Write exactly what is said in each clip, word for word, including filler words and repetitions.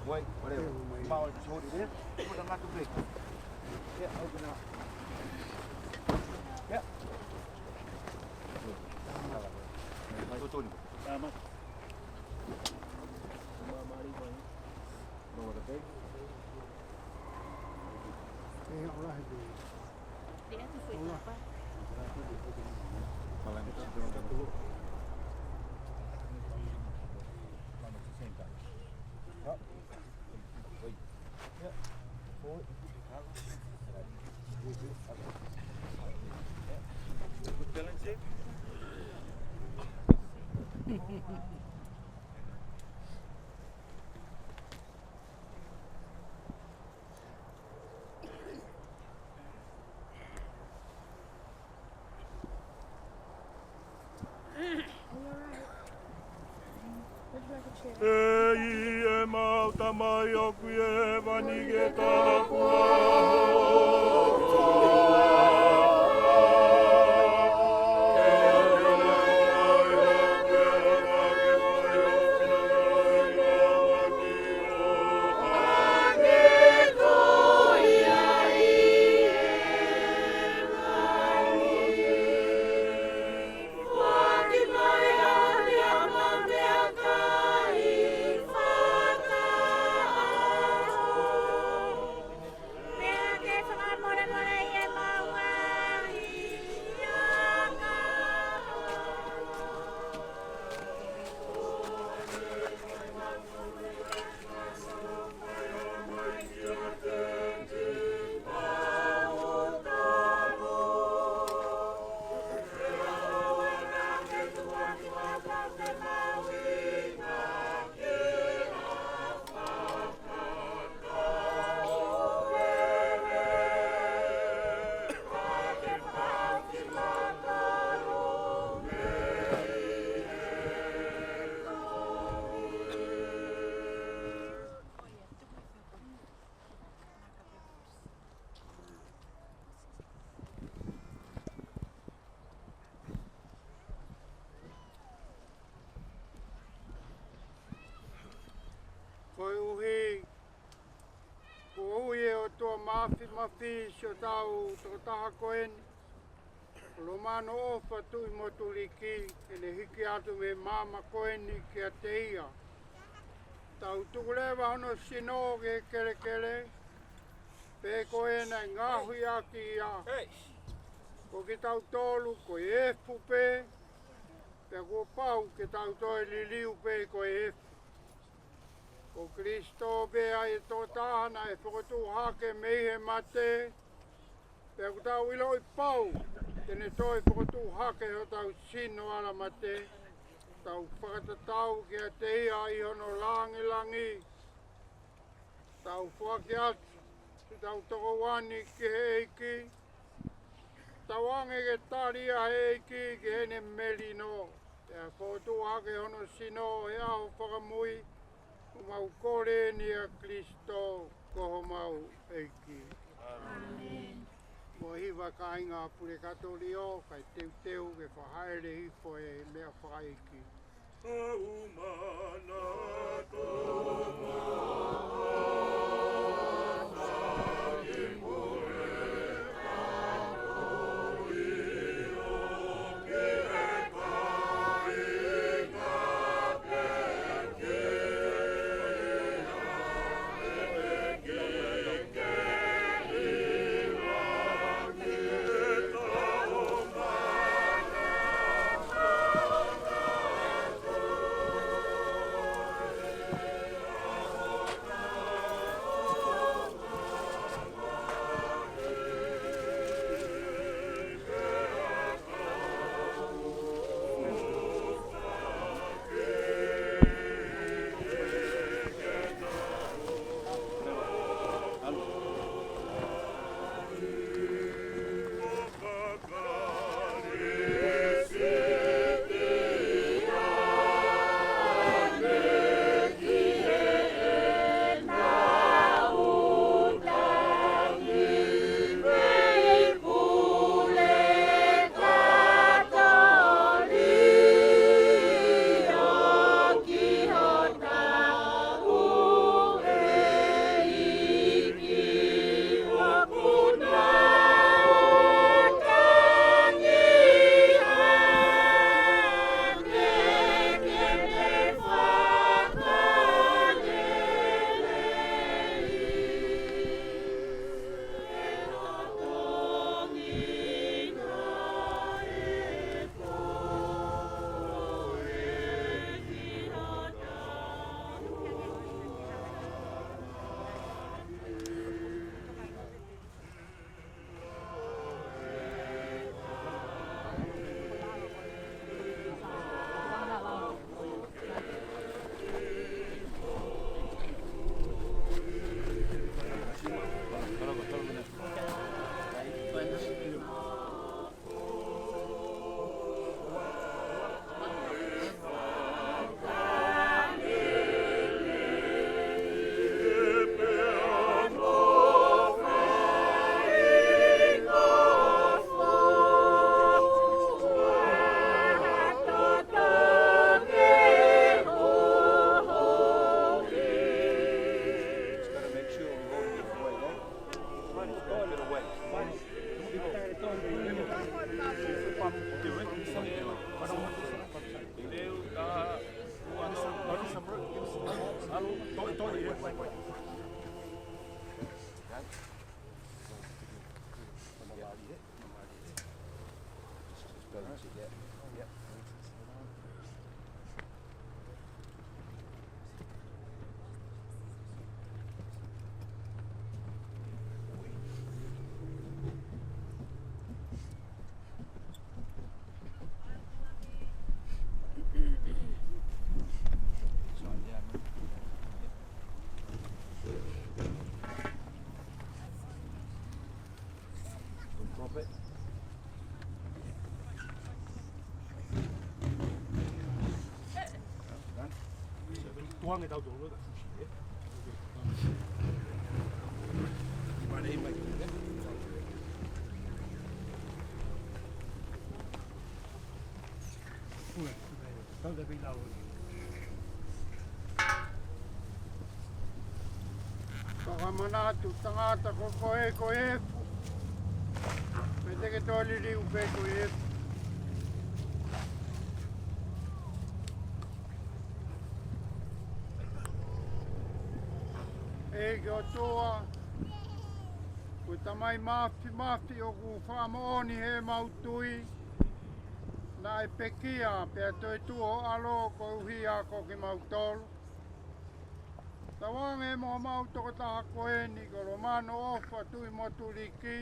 Wait, whatever. Might want to just hold it there. Put them out the big. Yeah, open up. Yeah. Go, Tony. ʻEiki, ʻemau Tamai ʻoku ʻi hēvani, ke taupotu Koeʻuhi kuo ui ʻe he ʻOtua Mafimafi siʻotau tokotaha ko eni, ʻo Lomano ʻOfa Tuʻimotuliki, ke ne hiki atu mei he maama ko eni kiate ia. Tau tuku leva hono sino ki he kelekele, pea ko ena ʻe ngaohi ʻaki ia. Ko kitautolu ko e efu pē, pea kuo pau ke tau toe liliu pē ko e efu. Ko Kalaisi pē ʻa e tokotaha naʻe fokotuʻu hake mei he mate, pea ʻoku tau ʻiloʻi pau te ne toe fokotuʻu hake hotau sino ʻalamate. Tau fakatatau kiate ia ʻi hono langilangi. Tau foaki atu ʻetau tokouani ki he ʻEiki. Tauange ke tali ʻa e ʻEiki ki heʻene melino, pea fokotuʻu hake hono sino he ʻaho fakamui. ʻOku mau kole ni ʻia Kalaisi ko homau ʻEiki. ʻĒmeni. Mou hiva kāinga Pulekatōlio, kae teuteu ke fakaʻele hifo e meʻa fakaʻeiki. Wait, wait, wait, wait. Okay. Drop it. Done. Tuʻu ange tautolu, ē. Fakamanatu tangata ko koe ko e efu. Pea te ke toe liliu pē ko e efu. ʻEiki ʻOtua, ko e Tamai Mafimafi ʻoku fakamoʻoni heʻemau tui, naʻe pekia pea toetuʻu ho ʻAlo koeʻuhi ko kimautolu. Tauange mo homau tokotaha ko eni ko Lomano ʻOfa Tuʻimoutoliki,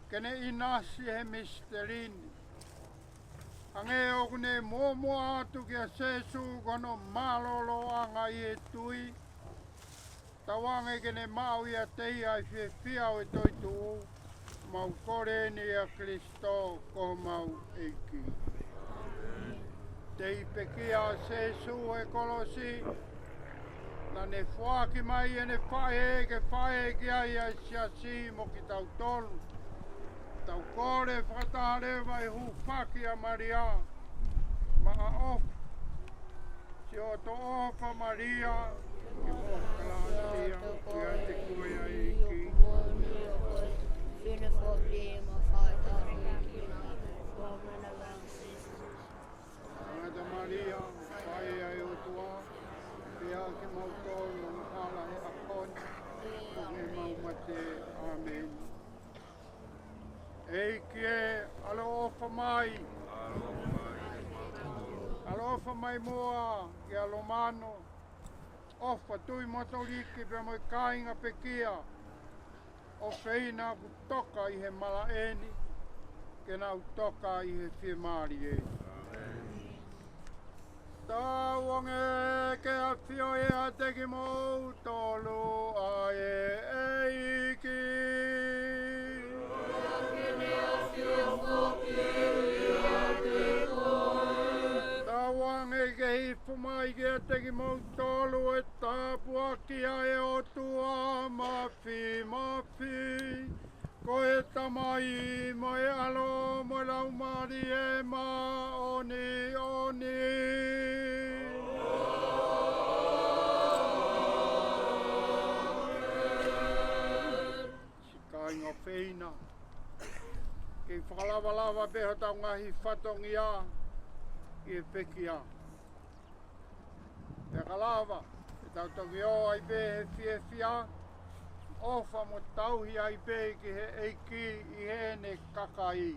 ke ne ʻinasi he misiteli ni. Hangē ʻoku ne muʻomuʻa atu kia Sēsū ko hono mālōlōʻanga ʻi he tui. Tauange ke ne maʻu ʻiate ia ʻa e fiefia ʻo e toetuʻu. Mau kole eni ʻia Kalaisi ko homau ʻEiki. Tei pekia ʻa Sēsū he kolosi, naʻa ne foaki mai ʻene faʻē ke faʻē ki ai ʻa e siasi mo kitautolu. Tau kole fakataha leva e hūfaki ʻa Malia, maʻa ʻOfa, siʻoto ʻofa Malia, ke mo kalāsia, ʻiate koe ʻa e ʻEiki. Tangata Malia, faʻē ʻa e ʻOtua, pea kimautolu angahala he ʻaho ni, mo ʻemau mate. ʻĀmeni. ʻEiki ē, ʻaloʻofa mai. ʻAloʻofa mai muʻa kia Lomano ʻOfa Tuʻimoutoliki pea mo e kāinga pekia. ʻOfeina kuo toka ʻi he malaʻe ni, ke nau toka ʻi he fiemālie. Tauange ke ʻafio ʻiate kimoutolu ʻa e ʻEiki. Tauange ke hifo mai kiate kimoutolu e tāpuaki ʻa e ʻOtua Mafimafi. Ko e Tamai mo e ʻAlo mo e Laumālie Māʻoniʻoni. Siʻi kāinga ʻofeina, kei fakalavalava pē hotau ngaahi fatongia ʻi he pekia. Pea ka lava, ke tau toki ō ai pē he fiefia, ʻofa mo tauhi ai pē ki he ʻEiki ʻi heʻene kakai.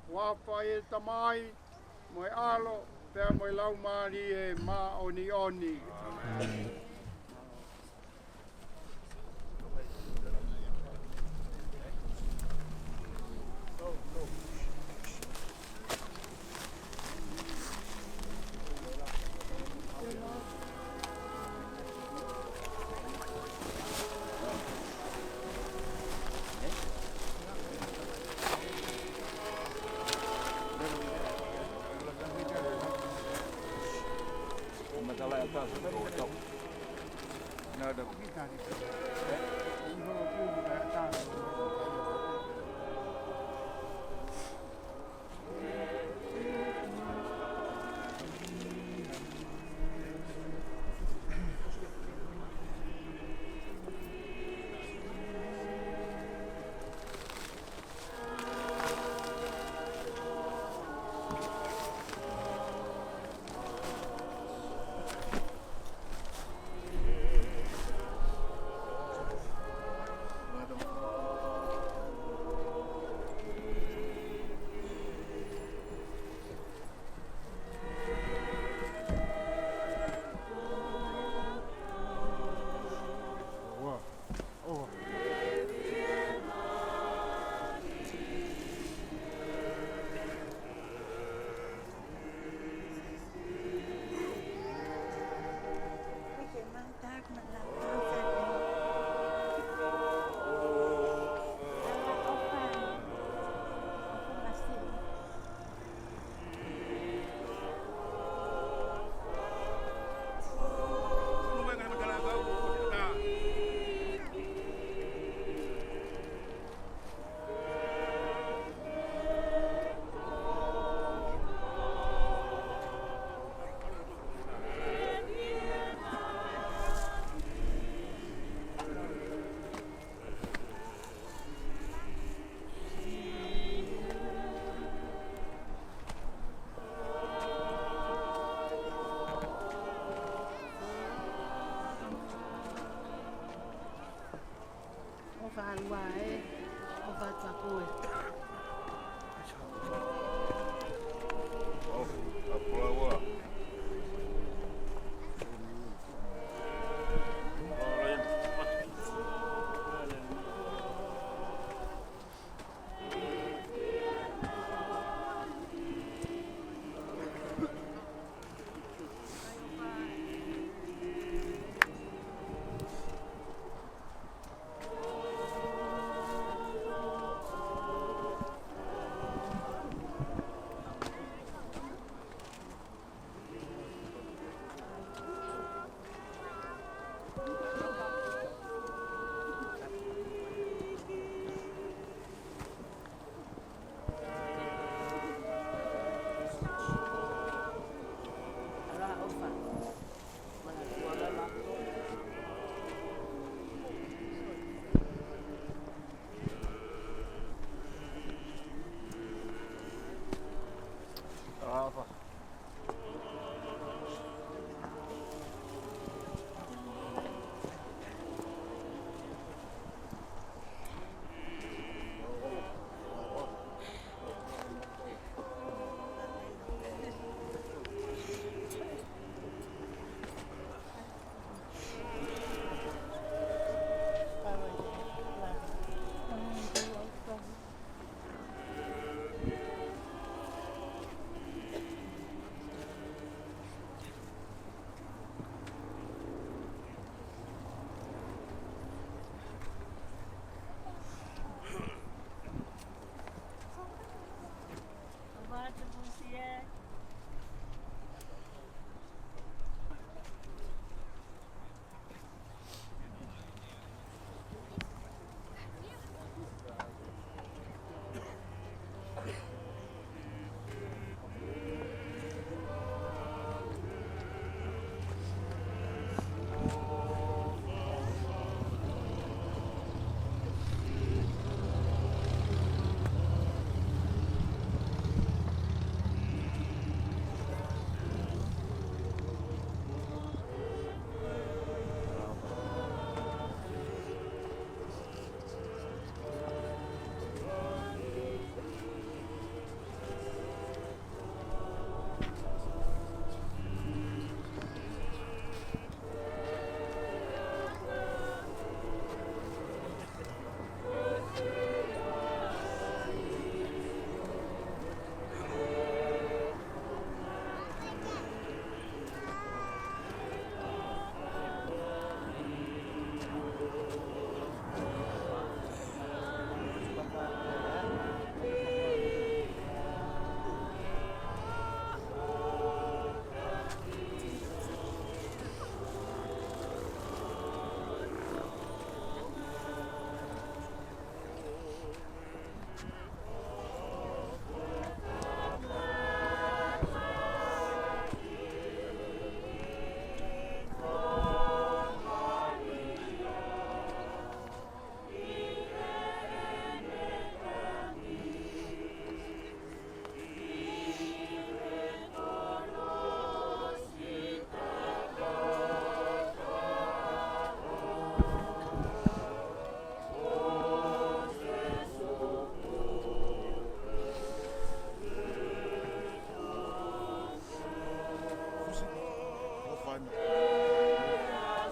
Huafa ʻo e Tamai, mo e ʻAlo, pea mo e Laumālie Māʻoniʻoni.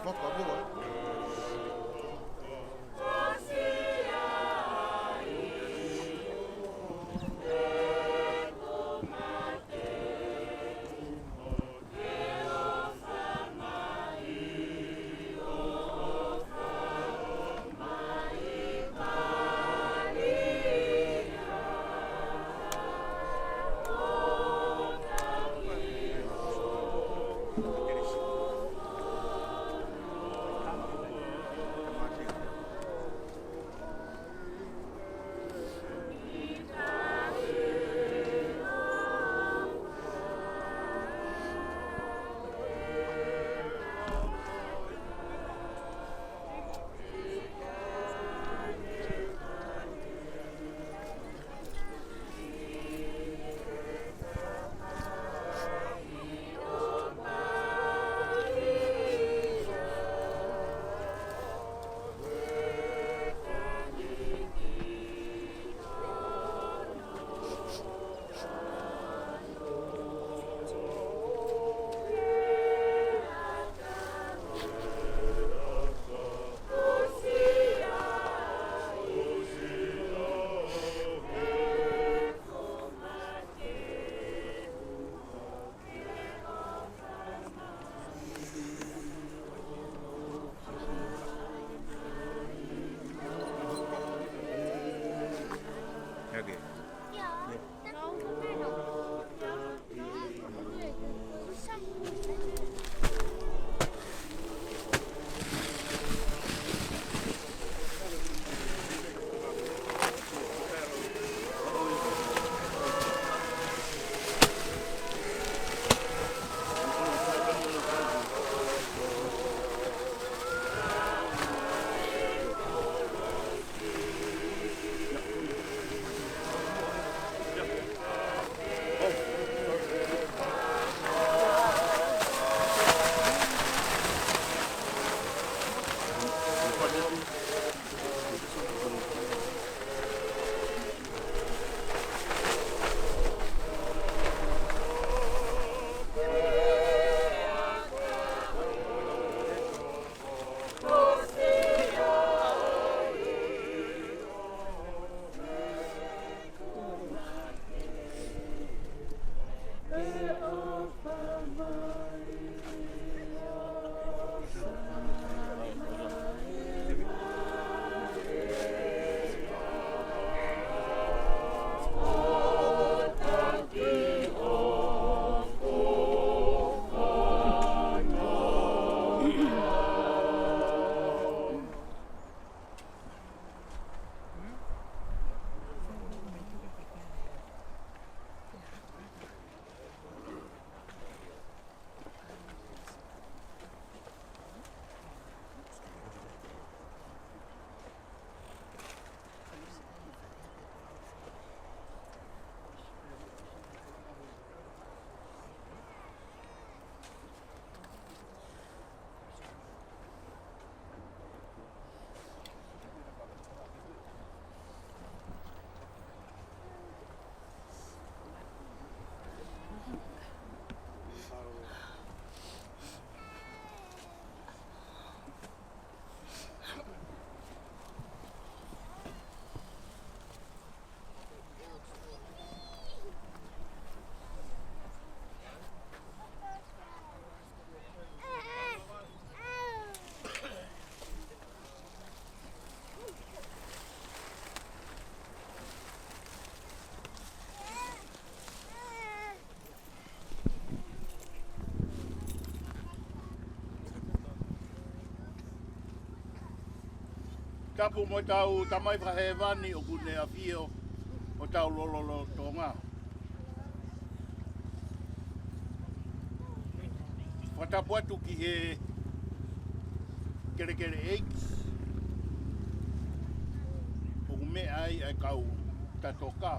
Okay. Tapu mo ʻetau Tamai Fakahēvani ʻoku ne ʻafio ʻi hotau lotolotonga. Fakatapu atu ki he kelekele ʻeiki ʻoku meʻa ai ʻa e kau tatoka.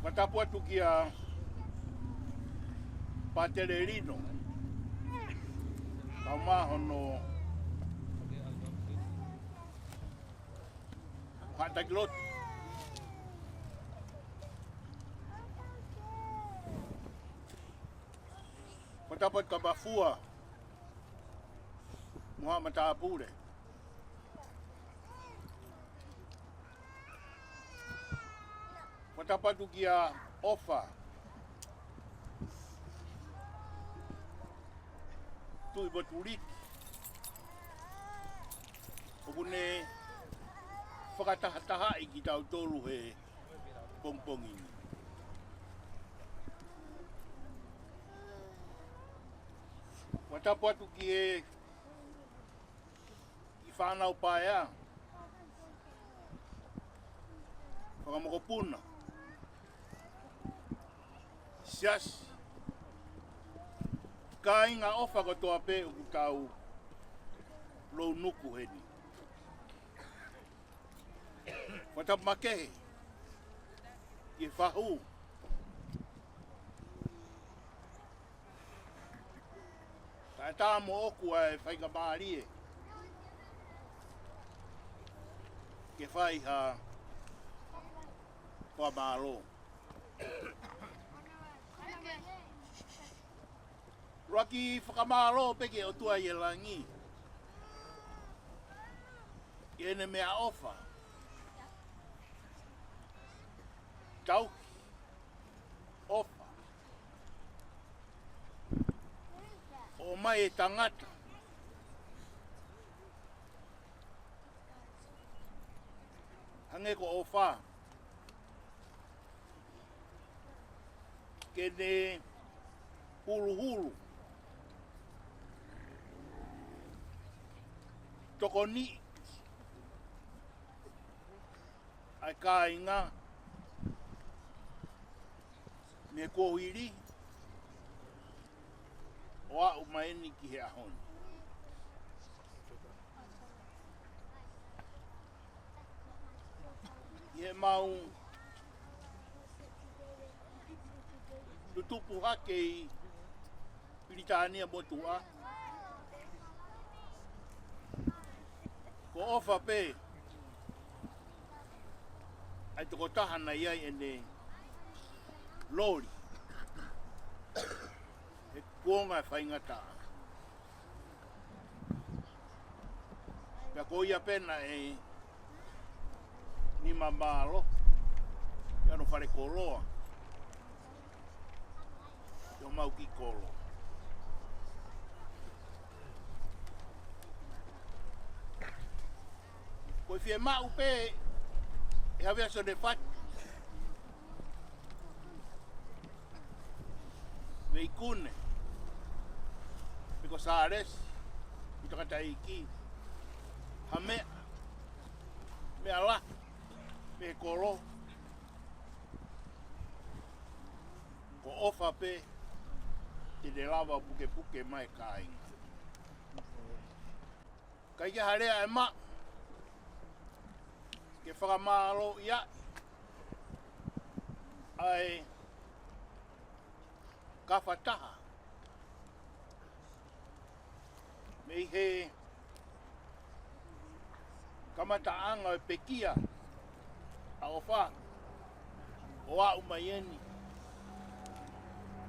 Fakatapu atu kia Pātele Lino, kae ʻumaʻā hono haʻa taki lotu. Tapu atu kia Mafua mo haʻa matāpule. Mo tapu atu kia ʻOfa Tuʻipotuʻuliki, ʻoku ne fakatahatahaʻi kitautolu he pongipongi ni. Mo tapu atu ki he kiʻi fānau paea, fakamokopuna, siasi, kāinga ʻofa kotoa pē ʻoku tau lounuku heni. Mo tapu makehe ki he fahu, kae ʻatā moʻoku ʻa e faingamālie ke fai ha fakamālō. ʻUluaki, fakamālō pē ki he ʻOtua ʻi he langi ʻi heʻene meʻaʻofa, tauhi, ʻofa, ʻomai e tangata hangē ko ʻOfa ke ne huluhulu, tokoniʻi ʻa e kāinga mei he kuohili ʻo aʻu mai eni ki he ʻaho ni. ʻI heʻemau tutupu hake ʻi Pilitānia Motuʻa, ko ʻOfa pē ʻa e tokotaha naʻe ʻi ai ʻene loli he kuonga faingataʻa. Pea ko ia pē naʻe nima mālohi ʻi hono falekoloa ʻi homau kiʻi kolo. Ko e fiemaʻu pē ʻe Havea Sionefati Veikune, pe ko Sālesi, pe ko Takataiki, ha meʻa, meʻa lahi mei he kolo, ko ʻOfa pē te ne lava pukepuke mai e kāinga. ʻIkai ke ʻi ai ha lea ʻe maʻu ke fakamālōʻia ai ʻa e kafataha mei he kamataʻanga ʻo e pekia ʻa ʻOfa ʻo aʻu mai eni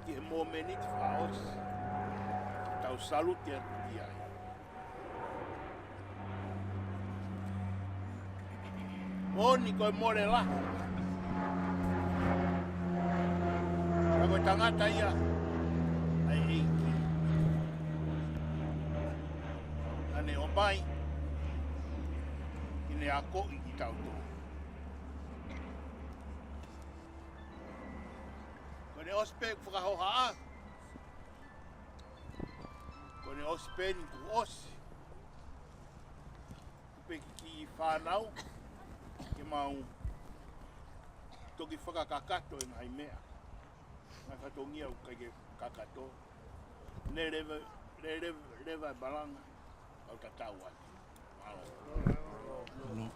ki he momeniti fakaʻosi, tau saluti atu ki ai. Moʻoni ko e mole lahi, ka ko e tangata ia ʻa e ʻEiki. Naʻa ne ʻomai ke ne akoʻi kitautolu. Ko ʻene ʻosi pē ʻeku fakahohaʻa, ko ʻene ʻosi pē eni kuo ʻosi. Kuo pehē ki he kiʻi fānau ke mau toki fakakakato e ngaahi meʻa, ngaahi fatongia ʻoku ʻikai ke kakato. Ne leva, ne leva, leva e malanga, kau tatau atu. Mālō.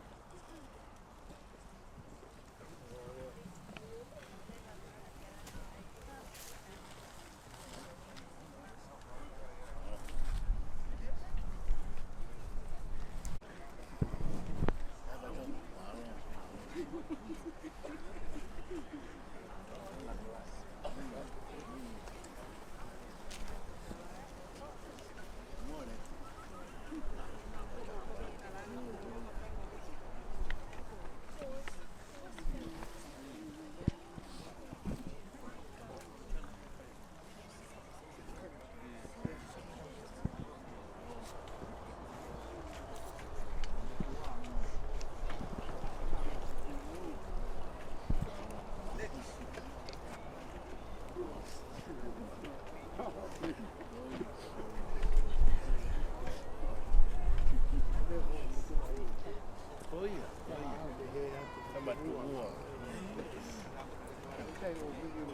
I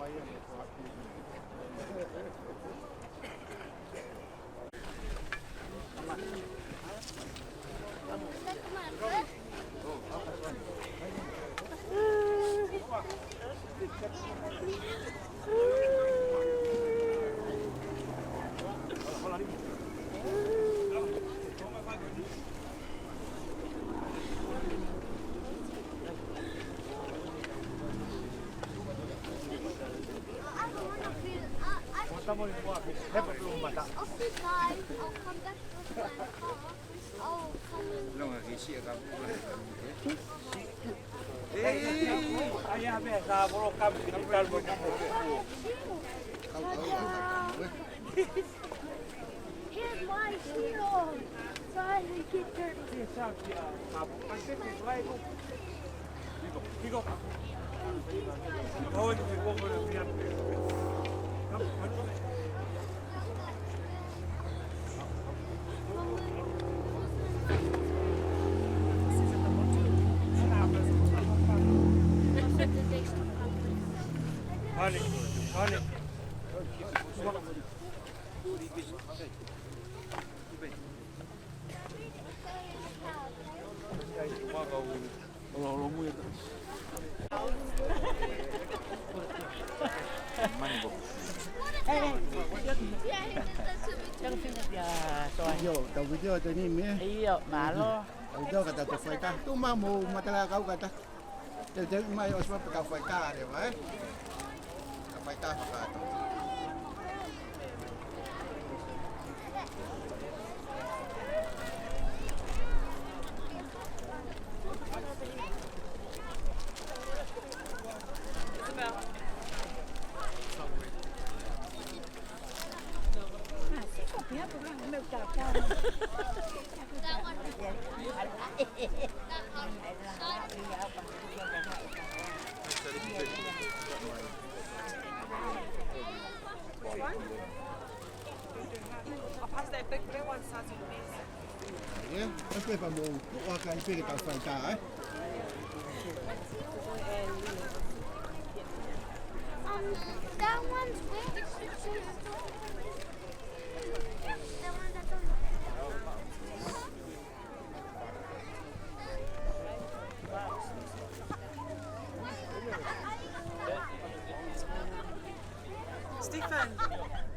don't wanna feel, I, I, I'll be fine. I'll come back with my car. I'll come and Here's my shield. Try to get dirty. Honey, honey. ʻIo, tau video atu eni mei. ʻIo, mālō. Tau video ka tau toe fai ka. Tuʻu mai mo matala kau ka ta. Te te mai ʻosi pea tau fai ka leva, ē? Tau fai ka fakato. I'll pass that big grey one, Sazi, please. Yeah, that's paper mo. What can you pick it up like that, eh? Um, that one's big. That one, that's on. Stephen.